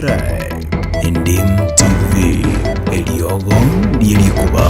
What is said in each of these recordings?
Subscribe Endim TV, eriogo rie rikuba.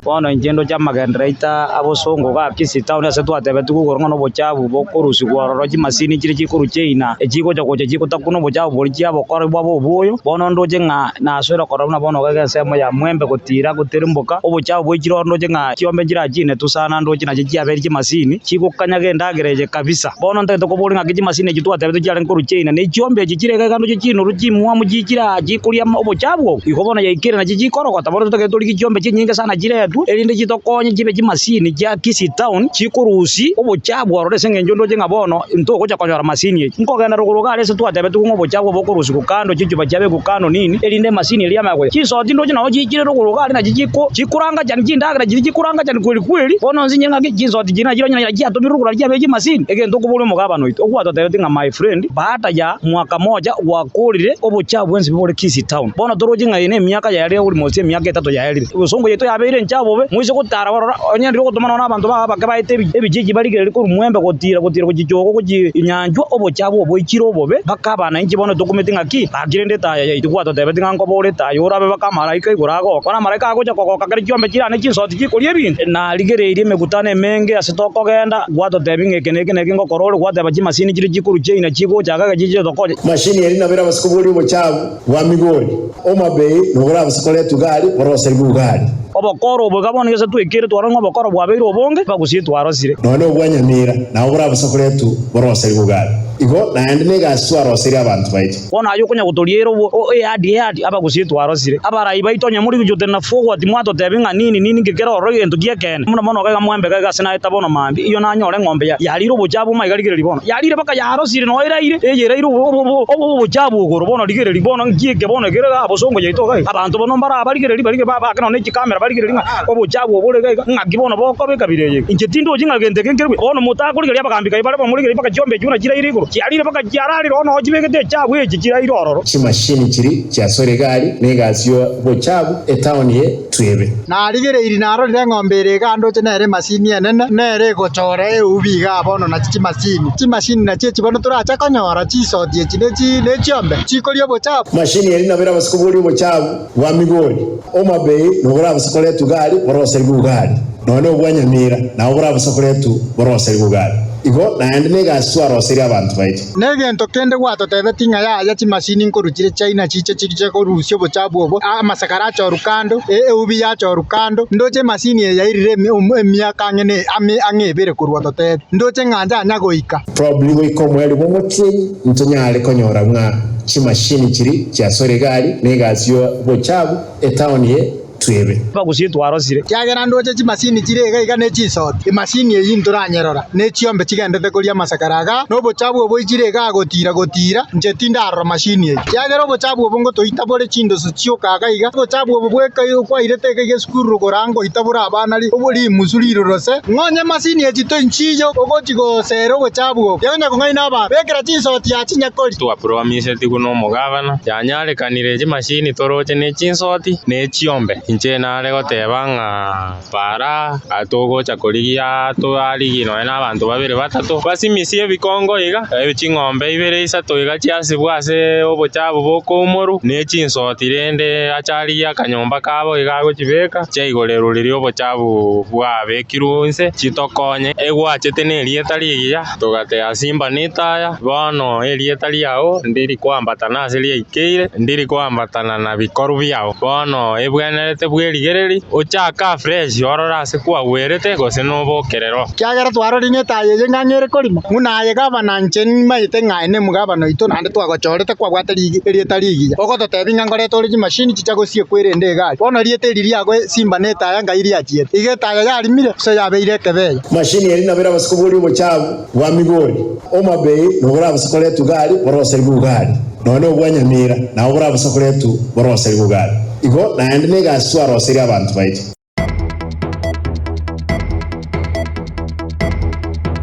Bono inche ndoche amagenderero aito a bosongo iga Kisii town ase twatebetigwe igoro ng'a nobochafu bokorusigwa ororo chimasini chire chikorwa China echigocha gocha chigotakuna obochafu boria chiabokora bwaba obwoyo. Bono ndoche ng'a nasoire korora buna bono iga ensemo ya Mwembe gotira gotirimboka obochafu boichire ororo ndoche ng'a chiombe nchirachinetwe sana ndoche nachio chiabeire chimasini chigokanyaga endagera eye kabisa. Bono ntagete koboria ng'aki chimasini echi twatebete chiarenge korwa China, ne chiombe echi chire iga iga ndoche chinoru chimwamu chichire aa chikoria obochafu obo? Igo bono yaikire nachio chikorogota, bono totagete torigie chiombe chinyinge sana chiretwe, erinde chitokonye chibe chimasini chia Kisii Town chikorusia obochafu ororo ase eng'encho ndoche ng'a bono ntogocha konyora masini echi. Nkogenda rogoro iga aria ase twatebetigwe ng'a obochafu obo bokorusigwa kando, chichupa chiabekwa kando nini, erinde emasini eria yamanya gocha. Chinsoti ndoche nabo chichire rogoro iga aria nachio chiko chikorangachani chindagera chiria chikorangachani kweri kweri, bono nsinye ng'aki chinsoti chiria nachio onye chiatomirwe rogoro aria chiabeire chimasini, egento okoboria omogabana oito, ogwatotebetie ng'a my friend, baada ya mwaka moja gwakorire obochafu bwensi bore Kisii town. Bono toroche ng'a eye nemiaka yaerire almost emiaka etato yaerire. Bosongo yaito yabeire enchafu bobe, moise gotara barora onye ndire gotoma nonya abanto bao abake baete ebijiji barigererie korwa mwembe gotira gotira gochia chogo gochia nyanchwa obochafu oboichire obobe, mpaka abananchi bono tokumeti ng'aki? Gaki rende etaya yaito gwatotebetie ng'a nkobore etaya orabe baka amalaika igoro agoka. Bono amalaika agocha kogoka kere chiombe chirane chinsoti chikoria ebinto. Narigereirie emekutano emenge ase tokogenda, gwatotebia ng'a eke na eke na eke ngokora ore, gwateba chimasini chiria chikorwa China chigocha iga iga chiche tokonye. Mashini eria nabo erabase koboria obochafu bwa Migori, Homa Bay nigo borabase koretwa gari boroserigwe ugari. Obokoro obo iga bono gese twekeire twarora ng'a obokoro bwabeire obonge, bagusie twarosire. Nonya nobwa Nyamira nabo borabase koretwa boroserigwe ugari. Igo naende negasi twaroseire abanto baito. Bono aye okonya gotoriera eadi eadi, abagusie twarosire. Abarai baito onye more gochia gotenena forward mwatotebia ng'a nini nini nki kere ororo egento gi'ekeene. Buna bono iga mwembe iga ase naeta bono mambia, eyio nanyore eng'ombe yarire obochafu boma iga rigereria bono. Yarire mpaka yarosire nonya eraire, eye eraire obochafu igoro bono rigereria bono nki eke bono ekere igaa bosongo yaito iga iga. Abanto bono mbarabarigererie barigererie babake nonya ne chikamera barigererie ng'a obochafu obo bore iga iga ng'aki bono bokobeka bire eye iga. Inche tindochi ng'a gento eke nkere buya. Bono motakorigereria abagambi kaye bare bamorigererie mpaka chiombe echio buna chiraire igoro. Chiarire mpaka chiararire oo noo chibegete echabu echi chiraire ororo. Chimashini chiria chiasoire egari na egasi y'obochafu etaoni ye Twebe. Narigereirie narorire eng'ombe ere igaa ndoche nere emasini enene, nere egochora eubi igaa bono nachi chimasini. Chimasini nachio echi bono torache konyora chisoti echi ne chi ne chiombe chikoria obochafu. Mashini eria nabo erabase koboria obochafu bwa Migori, Homa Bay nigo borabase koretwa gari boroserigwe ugari, nonya nobwa Nyamira nabo borabase koretwa boroserigwe ugari. Igo naende negasi twaroseire abanto baito. Negento kende gwatotebetie ng'a yaya chimasini nkorwa chire China chiche chiche korusia obochafu obo, amasakara achorwe kando, eubi yachorwa kando. Ndoche emasini eye yairire emiaka ang'e ne ang'e ebere korwa ototebie. Ndoche ng'a njanya goika. Probably goika omoerio bw'omotienyi ntonyare konyora ng'a chimashini chiria chiasoire egari na egasi y'obochafu etown ye twebe. Abagusie twarosire. Ekiagera ndoche chimasini chire iga iga ne chinsoti, emasini eyio ntoranyerora, ne chiombe chigendete koria amasakara igaa, na obochabu obo ichire igaa gotiira gotiira, inche tindarora masini eyio. Ekiagera obochabu obo ngotoita bore chindoso chioka iga iga, obochabu obo bweka kwairete iga iga esukuru rogoro aa ngoita bore abana rimusu rirorose, ng'onye emasini echi toinchiyo ogochi gosera obochabu obo. Yakonya kong'aina abanto, bekera chinsoti aa chinyakori. Twapromisetigwe nomogabana, yanyarekanire chimashini toroche ne chinsoti ne chiombe. Inche nare goteba ng'a para togocha korigia toarigie nonya na abanto babere batato basimisie ebikongo iga, ching'ombe ibere isato iga chiasibwa ase obochafu bokoumorwa, ne chinsoti rende ache arigie akanyomba kabo iga agochibeka, chiaigorerwa riria obochafu bwabekirwe inse, chitokonye. Egwachete nerieta rigiya. Togateba Simba netaya, bono erieta riao ndiri koambatana ase riaikeire, ndiri koambatana na bikoru biao. Bono ebwenerete bwerigererie, ochake afresh orore ase kwagwerete gose nobokerero. Ekiagera twarorire ng'a etaya eye ng'ang'e ere korima, buna aye gavana inche nimaete ng'a aye nemogavana oito naende twagochorete kwabwate erieta rigiya. Ogototebia ng'a nkorete ore chimashini chicha gosiekwa erende egari. Bono erieta eri riago Simba netaya ngai riachiete. Iga etaya yarimire, gose yabeire ekebeya. Mashini eria nabo erabase koboria obochafu bwa Migori, Homa Bay nigo borabase koretwa gari boroserigwe ugari, nonya nobwa Nyamira nabo borabase koretwa boroserigwe ugari. Igo naende negasi twaroseire abanto baito.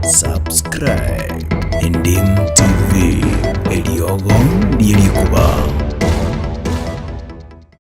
Subscribe Endim TV, eriogo rie rikuba.